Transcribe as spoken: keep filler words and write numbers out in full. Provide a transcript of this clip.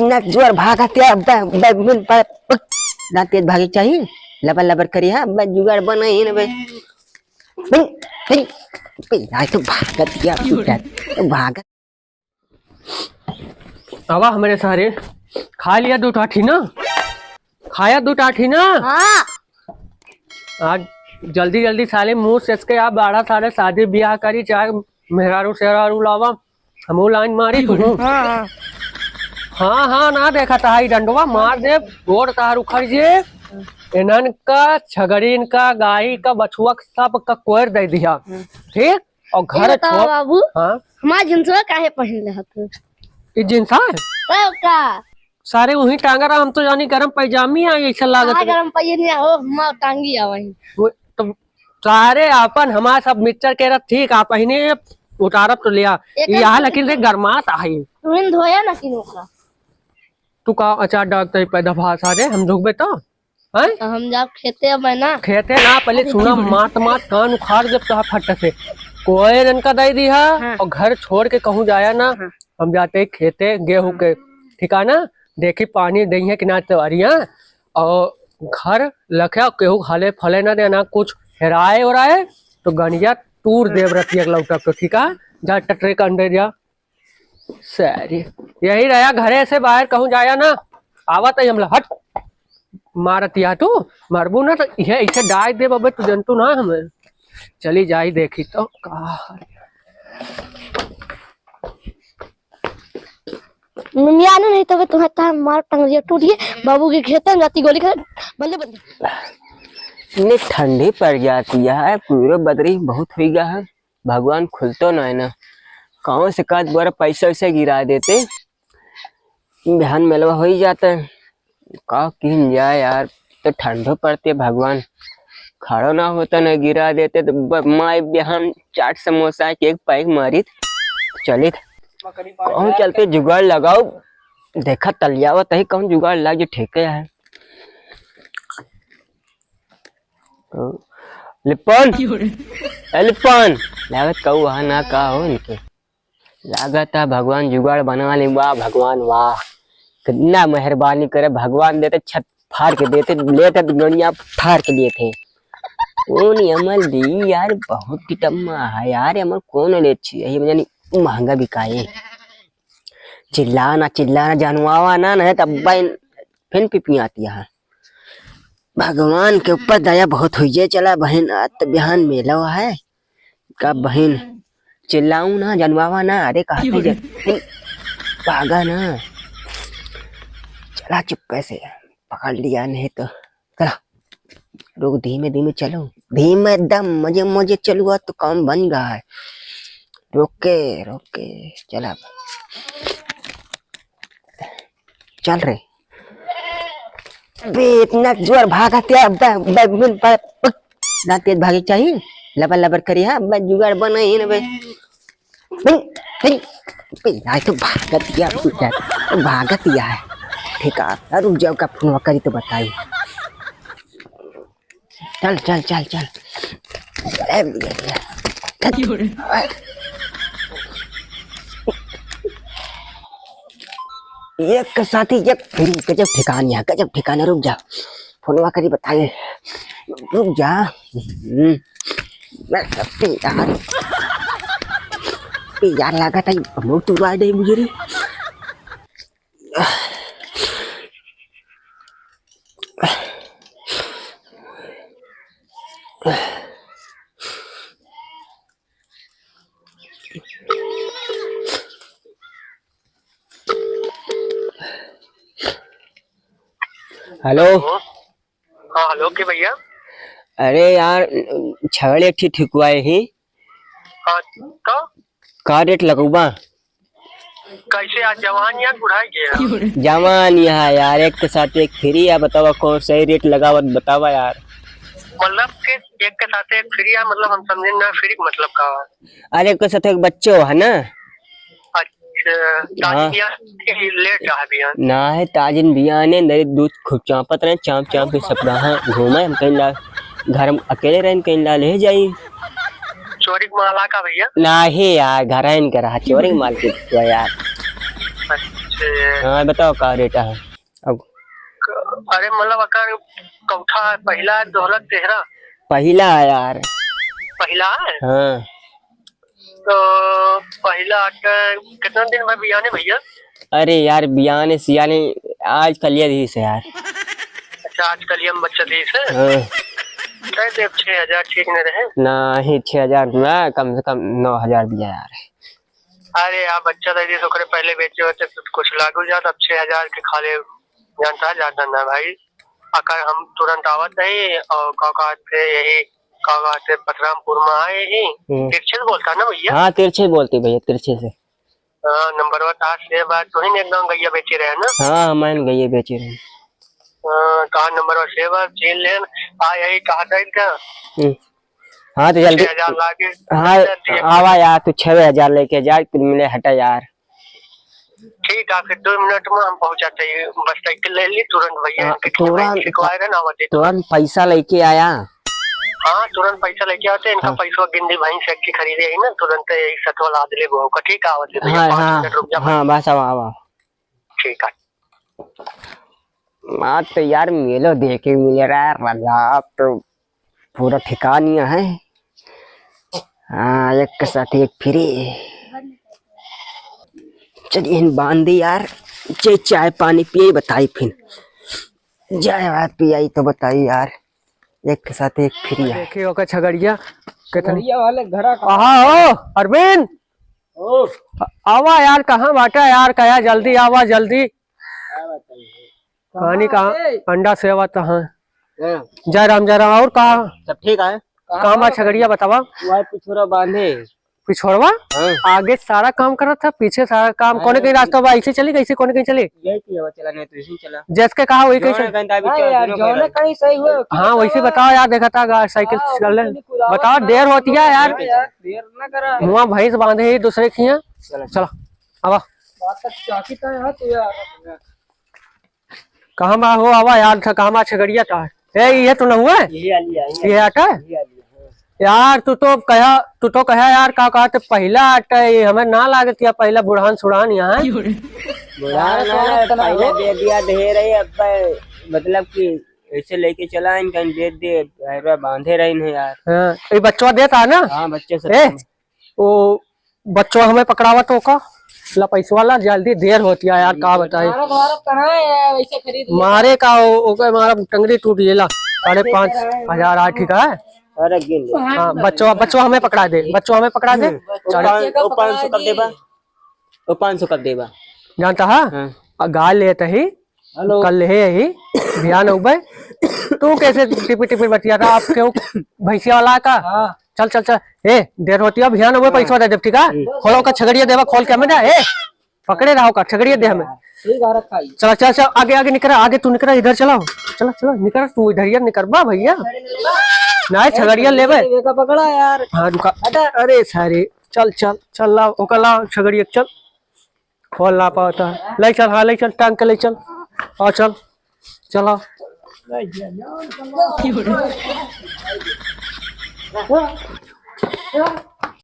ना जोर भागत या, ब-, ब-, ब-, ब-, ना तेज भागे के चाही, लबर लबर करी, हाँ, बस जुगाड़ बना ही ना बे। बे, बे, बे, आज तो भागत या, तो भागत। आवा हमरे सारे, खा लिया दो टाठी ना, खाया दो टाठी ना। हाँ। आज जल्दी जल्दी साले मुंह सेच के आ, बाड़ा सारे शादी ब्याह करी, चाहे मेहरारू सेहरारू लावा, हमहू लाइन मारी तू। हाँ, हाँ। हाँ, हाँ, ना देखा तहाई डंडवा मार दे, गोड़ तहार उखड़ जे। इनन का, छगड़ीन का, गाई का, बछुआ का, सब का कोयर दे दिया। ठीक? और ये घर बताओ छोड़। बाबू, हाँ? हमार जींसवा काहे पहन ले हत? ये जींस है? तब का? सारे वही टांगा रहा, हम तो जानी गरम पैजामी है, ऐसा लागत हाँ, है। गरम पैजामी हो, हमार टांगी आ वही। वो तो सारे आपन हमार सब मिक्सचर के रख, ठीक, आप पहिने उतारब तो लिया। एक ये यहाँ लेकिन रे गरमात आई। तुम धोया ना किनो का। तू का अचार डालते ही पैदा भाषा रे, हम धोबे तो? हैं? तो हम जाब खेते अब है ना। खेते ना, पहले सुना, मात मात कान उखाड़ जब तो फट से। कोई रन का दे दिया हाँ। और घर छोड़ के कहूँ जाया ना। हाँ। हम जाते ही खेते गेहूं के, ठीक है ना? देखी पानी दइहे कि ना तो अरिया, और घर लख्या केहू हाले फले ना देना, कुछ हेराए ओराए तो गणिया तूर देव रतिया के लौटब तो, ठीक है? जा टटरे के अंडे जा। सॉरी, यही रहा, घरे से बाहर कहूँ जाया ना, आवत है हमला, हट, मारत या तू, मारबू ना तो यह ऐसे डाल देब अबे, तू जनतू ना हमें। चली जाई देखी तो का। मम्मी आने नहीं तबे तुम्हें तार मार टंगरिया टूट गई। बाबू के खेते में जाती गोली खेले, बल्ले बल्ले। इतनी ठंडी पड़ जाती है, पूरे बदरी बहुत हुई गया है। भगवान खुलतो ना है ना, कौन से काज बोरा पैसा वैसा गिरा देते, बिहान मेलवा हो ही जाता है। का किन जाए यार, तो ठंडो पड़ते भगवान, खड़ो ना होता ना गिरा देते तो ब-, माई बिहान चाट समोसा के एक पैक मारित चलित। कहूँ चलते जुगाड़ लगाओ, देखा तलियावत ही कहूँ जुगाड़ लाग जो ठेके है। लिपन, ए लिपन, लागत कहू वहाँ ना का हो इनके। लागत है भगवान जुगाड़ बना ले। वाह भगवान वाह, कितना मेहरबानी करे भगवान, देते छत फाड़ के देते, लेते गणिया फाड़ के लेते। कौन अमल दी यार, बहुत किटम्मा है यार, अमल कौन ले छी, यही जानी महंगा बिकाए। चिल्ला ना, चिल्ला ना, जानवावा ना, नहीं तब फिन पिपियाती है। भगवान के ऊपर दया बहुत हुई जे। चला बहन, आज तो बिहान मेला है का बहन, चिल्लाऊ ना, जनवावा ना, अरे कहा थे जे, भागा ना, चला चुपके से, पकड़ लिया नहीं तो, चला, रुक, धीमे धीमे चलो, धीमे एकदम मजे मजे चलुआ तो काम बन गया है, रोके रोके चला। चल रे। बे, इतना जोर भागत है, ब-, ब-, ब-, ब-, ना तेज भागे के चाही, लबर लबर करी, हाँ, बस जुगाड़ बना ही ना बे। बे, बे, बे, आज तो भागत या, भागत या है। ठीक है, रुक जाओ, का फोनवा करी तो बताई। चल, चल, चल, चल। ए, एक के साथ ही एक फ्री, गजब ठिकान यहाँ, गजब ठिकाना, रुक जा। फोनवा करी बताए। रुक जा। हम्म। मैं सब पे यार। पे यार लागत है, मुंह तुरवा दे मुझे रे। हेलो। हाँ, हेलो, के भैया? अरे यार, छगड़े एक ठी ठिकवाए ही। हाँ, का? का रेट लगौबा? कैसे आज जवान या बुढ़ाई गया? जवान या यार, एक के साथ एक फ्री या, बतावा कौन सही रेट लगावत, बतावा यार। मतलब के एक के साथ एक फ्री या, मतलब हम समझे ना, फ्री के मतलब का? अरे, एक के साथ एक बच्चो है ना। अच्छा, हाँ। ताजिन बियान की लेट रहा बियान? ना है, ताजिन बियान है, मेरे दूध खूब चापत रहे, चाप चाप के सब रहा घूमे, हम कहीं ला, घर में अकेले रहे, कहीं ला ले जाई। चोरी के माल आ का भैया? नाही यार, घर आइन के रहा, चोरी के माल के तो यार। छे। हाँ, बताओ का रेट है अब? क-, अरे मतलब अकर कौठा है, पहिला है, दोहरा, तेहरा? पहिला है यार। पहिला है? हाँ। तो पहिला आके कितना दिन भर बियाने भैया? अरे यार, बियाने सियाने आज कलिया दिहिस है यार। अच्छा, आज कलिया में बच्चा दिहिस है? हाँ। दे देब छह हजार, ठीक न रहे? नहीं, छह हजार ना, कम से कम नौ हजार दिया यार। अरे यार, बच्चा दे दिहिस, ओकरे पहले बेचे होते तो कुछ लागू जात, अब छह हजार के खाले जानता है, ज्यादा ना भाई। अगर हम तुरंत आवत है और का कहते यही, का कहते पथरामपुर में आए ही, हम्म। तिरछे से बोलता ना भैया? हाँ, तिरछे बोलते भैया, तिरछे से। हाँ, नंबरवा कहाँ सेव बा? तोही ने एक गाँव गैया बेचे रहे ना? हाँ, हम आइन गैया बेचे रहे। हाँ, कहाँ नंबरवा सेव बा? चीन लेन। आ, यही कहा था इनका। हम्म। हाँ, तो जल्दी। छह हजार लागे। हाँ, जल्दी। आवा यार, तू छवे हजार लेके जा, कुल मिले हटा यार। ठीक है, फिर दो मिनट में हम पहुँचाते ही, बस साइकिल ले ली तुरंत भैया, हाँ, इनके खेत में तुरंत, छिकवाए रहे ना, आवा दे। तुरंत पैसा लेके आया। हाँ, तुरंत पैसा लेके आते, इनका हाँ। पैसा गिन दी भाई, सेट की खरीदे ही ना, तुरंत यही सतवा लाद ले बहू का, ठीक है, आवत है भैया, हाँ, पाँच हाँ, मिनट रुक जा हाँ, भाई। बस आवा, आवा। ठीक है। आज तो यार मेलो देखे मिले रहा, राजा तो पूरा ठिकानिया है। हाँ, एक के साथ एक फ्री। चलिए, इन बांधी यार, जे चाय पानी पिए बताई फिर। जाए बात पियाई तो बताई यार, एक के साथ एक फ्री है। देखिए ओकर छगड़िया कितनी। छगड़िया वाले घरा का। आहा हो, अरविंद। ओ। आवा यार, कहाँ बाटा यार, कहा जल्दी आवा, जल्दी। का बताई? कहानी कहाँ? अंडा सेवा तो हाँ। हाँ। जय राम, जय राम। और कहा? सब ठीक है। कहाँ बा छगड़िया बतावा? वही पिछोरा बांधे। पिछोरवा? हाँ। आगे सारा काम करत था, पीछे सारा काम। हाँ। कोने कहीं रास्ता बा, ऐसे चली, कैसे कोने कहीं चली? यही की हवा चला, नहीं तो ऐसे ही चला। जैसे कहा वही कहीं चल। हाँ यार, जौने कहीं सही हुए। हाँ, वैसे बताओ यार, देखा था गा-, साइकिल हाँ, कर ले। वैसे नहीं कुदावत बताओ, था। देर होती है यार। हाँ यार, देर ना करा। हुआ भैंस बांधे ही दूसरे खिया। चला। चला, आवा। बात तक चाकी था यार, तू यार। कहाँ बा हो, आवा यार, था कहाँ बा छगड़िया था? ए, ये तो न हुआ है? ये आली है, ये आटा है? ये आली है, हाँ। यार, तू तो कहा, तू तो कहा यार, का कहा, तो पहिला आटा है, ये हमें ना लागत या पहिला बुढ़ान सुढ़ान यहाँ है। बुढ़ान यार, ना, तो पहले दे दिया, दे रही, अब मतलब कि ऐसे लेके चला, इनका दे दे, बांधे रही नहीं यार। हाँ, ये बच्चवा देता है ना? हाँ, बच्चे से ए, ओ बच्चो हमें पकड़ावत हो का? ला पैसवा ला, जल्दी देर होती है यार, का बताई। मारत वारत कहाँ है यार, वैसे खरीद ले। मारे का ओ, ओके मारा टंगड़ी टूट गेला। साढ़े पाँच हजार आ, ठीक है। अरे गिन ले। हाँ, बच्चो, बच्चो हमें पकड़ा दे, बच्चो हमें पकड़ा दे। हम्म। चल। ओ पाँच सौ कब देबा? ओ पाँच सौ कब देबा? जानता है? हाँ। आ, गाल लेत ही हेलो। कल हे यही, ध्यान हो बे। तू कैसे टिपी टिपी बतिया था आप क्यों भैंसिया वाला का? हाँ। चल, चल, चल। ए, देर होती है, ध्यान हो बे, हाँ। पैसा दे दे, ठीक है? हम्म। खोलो का छगड़िया देवा, खोल के हमें दे। ए, पकड़े रहो का, छगड़िया दे हमें। ठीक है, रखा ही। चला, चल, चल, आगे, आगे निकरा, आगे तू निकरा, इधर चला। चला, चला, निकरा, तू इधरिया निकरबा, भैया। नहीं, छगड़िया लेबे। ये का पकड़ा यार। हाँ, रुका। हटा। अरे, सारे, चल, चल, चल, लाओ, ओका लाओ, छगड़िया, चल। खोल ना पावता। ले चल, हाँ, ले चल, टांग के ले चल। आओ, चल। चल, आओ।